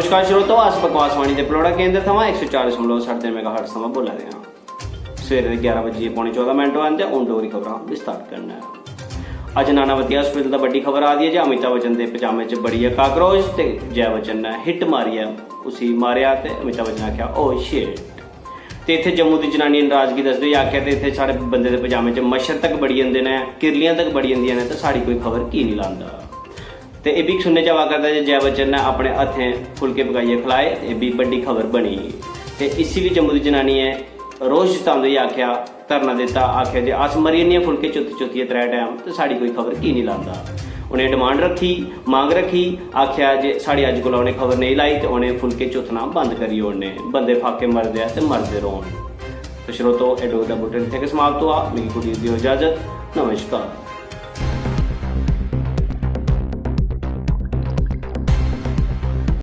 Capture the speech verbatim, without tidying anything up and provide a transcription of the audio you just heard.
नमस्कार श्रोतो, अस बकवासवाणी दे पलौड़ा केंद्र थमां इक सौ चार दशमलव सट्ठ दे मेगाहर्ट्ज थमां बोल्ला दे आं। सवेरे दे ग्यारह बजियै पौने चौदां मिंट होआ दे, हून डोगरी खबरां विस्तार कन्नै। अज्ज नानावती हॉस्पिटल दा बड्डी खबर आ दी ऐ जे अमिताभ बच्चन दे पजामे च बड़ी ऐ काकरोच ते जया बच्चन ने हिट मारियै उसी मारेआ ते अमिताभ बच्चन ने आखेआ, "Oh shit।" ते इत्थै जम्मू दी जनानी ने नराजगी दसदे होई आखेआ, "ते इत्थै साढ़े बंदे दे पजामे च मच्छर तक बड़ी जंदे न, किरलियां तक बड़ी जंदियां न, ते साढ़ी कोई खबर की निं लांदा?" ते एह् बी सुनने च आवा करदा जे जया बच्चन ने अपने हत्थें फुलके पकाइयै खलाए, ते एह् बी बड्डी खबर बनी। ते इसी बी जम्मू दी जनानियें रोष जतांदे होई आखेआ, धरना दित्ता, आखेआ जे अस मरी जन्ने आं फुलके चुत्थ चुत्थियै त्रै टैम, ते साढ़ी कोई खबर की निं लांदा। उ'नें डिमांड रक्खी, मंग रक्खी, आखेआ जे साढ़ी अज्ज कोला उ'नें खबर नेईं लाई ते उ'नें फुलके चुत्थना बंद करी ओड़ने, बंदे फाके मरदे ऐ ते मरदे रौह्न। ते श्रोतो, एह् डोगरी दा बुलेटिन इत्थै गै समाप्त होआ। मिगी कुड़ी देओ इजाजत। नमस्कार।